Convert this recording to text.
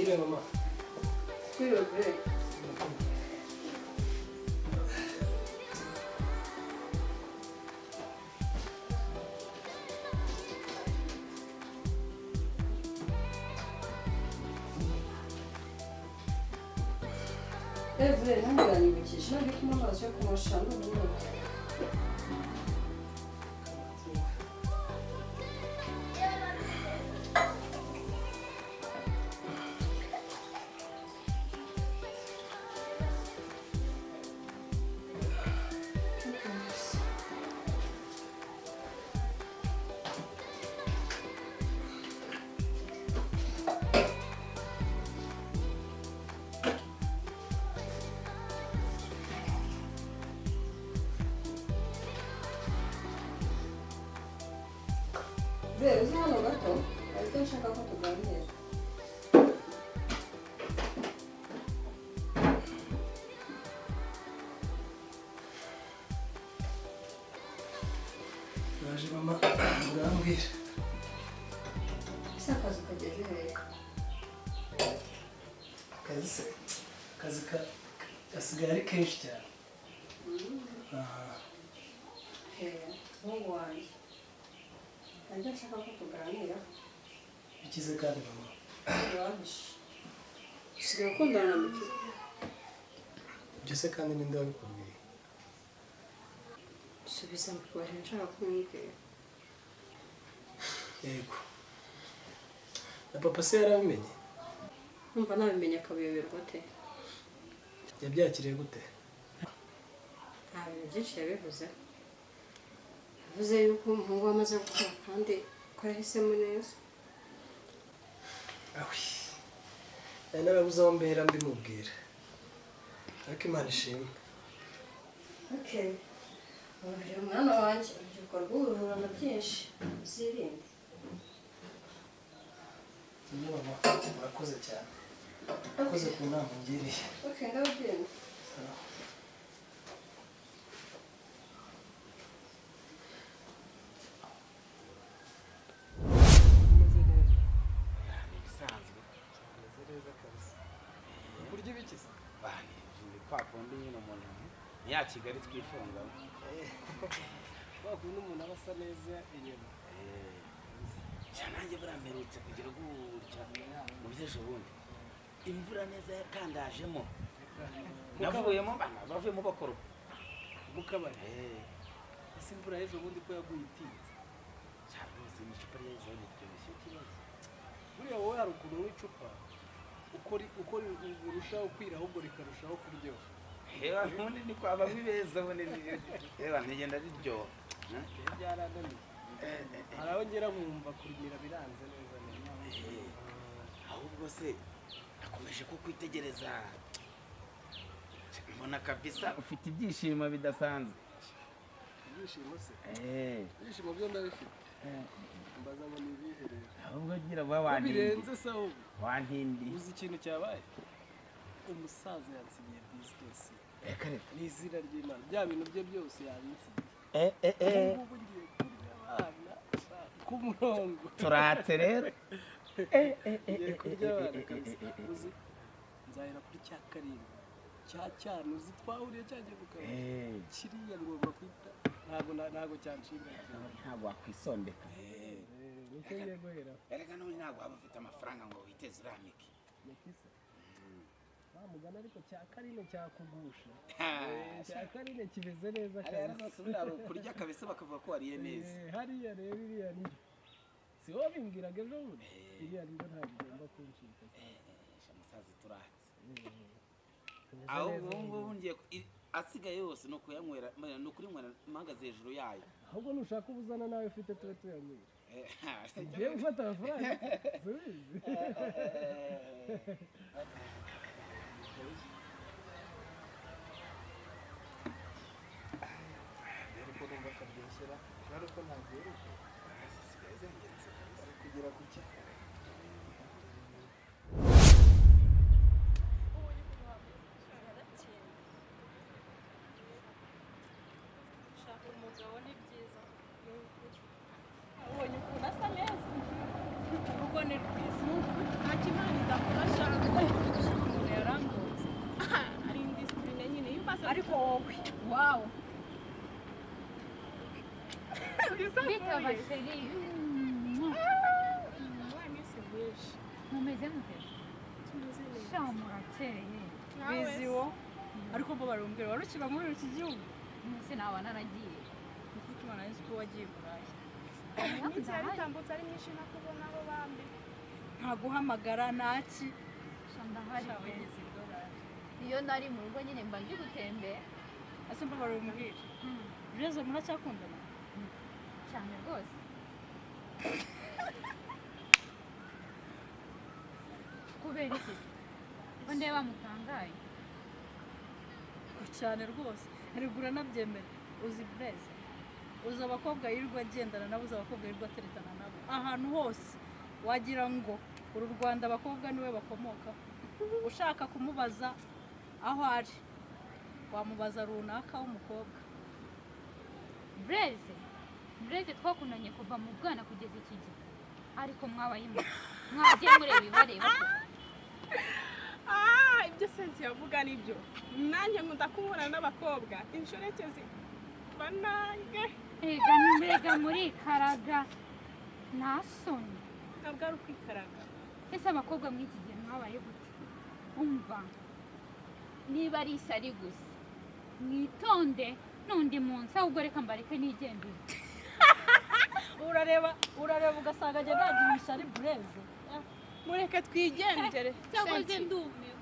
Mwiriwe mama. Mwiriwe bre. Evre nanjye uranyibukije nari kunywa amazi yo kunywa sha n'ubunyobwa. Bre, uzi hano gato hari icyo nshaka ko tuganira. Naje mama, urambwira. Ese akazi kageze hehe? Akazi se, akazi gasigaye ari kenshi cyane. Aha. Muhungu wanjye hari icyo nshaka ko tuganira. Bikize kandi mama. Wahishe usigaye ukundana na Mukiza? Ibyo se kandi ninde wabikubwiye? Subiza mbikubajije nshaka kumbwira. Yego. Na papa se yarabimenye? Numva nabimenye akabiyoberwa ate? Yabyakiriye gute? Nta bintu byinshi yabivuzeho. Yavuze yuko umuhungu we amaze gukura kandi ko yahisemo neza. Awi. Nari narabuze aho mbera mbimubwira. Ariko Imana ishimwe. Okay. Ubu mwana wanjye urubyiruko rw'ubu byinshi, uzirinde. Iyo mama, urakoze cyane. Urakoze ku nama ungiriye. Okay, ndababwira. Sawa. Umeze neza. Ni ibisanzwe. Umeze neza kabisa. Kurya ibiki se? Bani, ni kwa kundi nyine umuntu ni ya Kigali twifungamo. Kwa kundi umuntu aba asa neza inyuma. Sha nanjye buriya mperutse kugira gutya mu by'ejo bundi imvura neza yakandajemo, navuyemo bana bavuyemo bakoropa Mu kabari. Ese imvura y'ejo bundi ko yaguye itinze? Sha rwose ni icupa ryazo riryoshye. Ikibazo. Buriya wowe hari ukuntu unywa icupa uko urushaho kwira ahubwo rikarushaho kuryoha. Hewa ubundi ni kwa bamwe beza ubundi hewa ntigenda riryoha. Byarananiye. Hari aho ngera nkumva kurimira biranze neza neza. Ahubwo se nakomeje kukwitegereza mbona kabisa ufite ibyishimo bidasanzwe. Ibyishimo se? Ibyishimo byo ndabifite. Mbaza ngo ni ibihe rero? Ahubwo gira vuba wantindi. Birenze se ahubwo. Wantindi. Uzi ikintu cyabaye? Umusaza yansigiye business. Reka reka. Ni izina ry'Imana. Bya bintu bye byose yabinsigiye. Ubu ngiye kurya abana ku murongo. Turatse rero. Ngiye kurya abana kabisa. Uzi nzahera kuri cya karindwi. Cya cyane uzi twahuriye cyagiye ku kabari. Kiriya ngomba kwita ntago cyanshinga. Ntabwo wakwisondeka. Nicyo ngiye guheraho. Erega n'ubu ntabwo waba ufite amafaranga ngo witeze uramike. Nyakisa. Wa mugani ariko cya karine cyakugusha. Cya karine kimeze neza Hariya kabisa. rwose buriya kurya kabisa bakavuga ko wariye neza. Hariya rero iriya niyo. Si wowe bimbwiraga ejo bundi? Iriya niyo ntabwo igomba kuncika. Musaza turatse. Aho ubu ngubu ngiye asigaye yose ni ukuyanywera, ni ukurinywera mpagaze hejuru yayo. Ahubwo nushaka ubuzana nawe ufite tube tuyanywera. Ngiye gufata amafaranga subizi. Ariko numva akaryoshera, ariko ntabwo kugera ku cya. Gushaka umugabo ni byiza. Ubonye ukuntu asa neza. Urugo ni rwiza. Ntacyo Imana idakora. Umuntu yarangoze. Ari indiscipline nyine iyo umaze. Ariko wowe, Wow. Bisa. Bita bachéri. Wa minsi myinshi. Mumeze mute? Tumeze neza. Sha, murakeye. Nawe se? Biziwo ariko mbo barumbwira wari ukiba muri iki gihugu. Mbese naba naragiye? Kuko Imana nzi ko wagiye i Burayi. Iminsi yari itambutse ari myinshi nakubonaho bambi. Nta guhamagara ntaki. Sha, ndahari Sha, pe. wigeze idolari. Iyo nari mu rugo nyine mba ndi gutembera. Ese mbo barumbwira, Blaise muracyakundana? Cyane rwose. Kubera iki? Ko ndeba mutangaye? Ko cyane rwose, erega uranabyemera. Uzi Blaise, uzi abakobwa yirirwa agendana nabo, uzi abakobwa yirirwa ateretana nabo ahantu hose, wagira ngo uru Rwanda abakobwa niwe bakomokaho. Ushaka kumubaza aho ari, wamubaza runaka w'umukobwa. Blaise, Blaise twakundanye kuva mu bwana kugeza iki gihe. Ariko mwabaye mwe mwagiye mureba ibareba ko. Ah, ibyo Senti yavuga nibyo. Nanjye nkunda kubona n'abakobwa inshoreke banange. Ega mbega murikaraga, nta soni? Ntabwo ari ukwikaraga. Ese abakobwa muri iki gihe mwabaye gute? Umva, niba ari ishyari gusa, mwitonde n'undi munsi. Ahubwo reka mbareke nigendere. Urareba, urareba ugasanga njye nagira ishyari Blaise. Mureke twigendere. Cyakoze Senti. ndumiwe.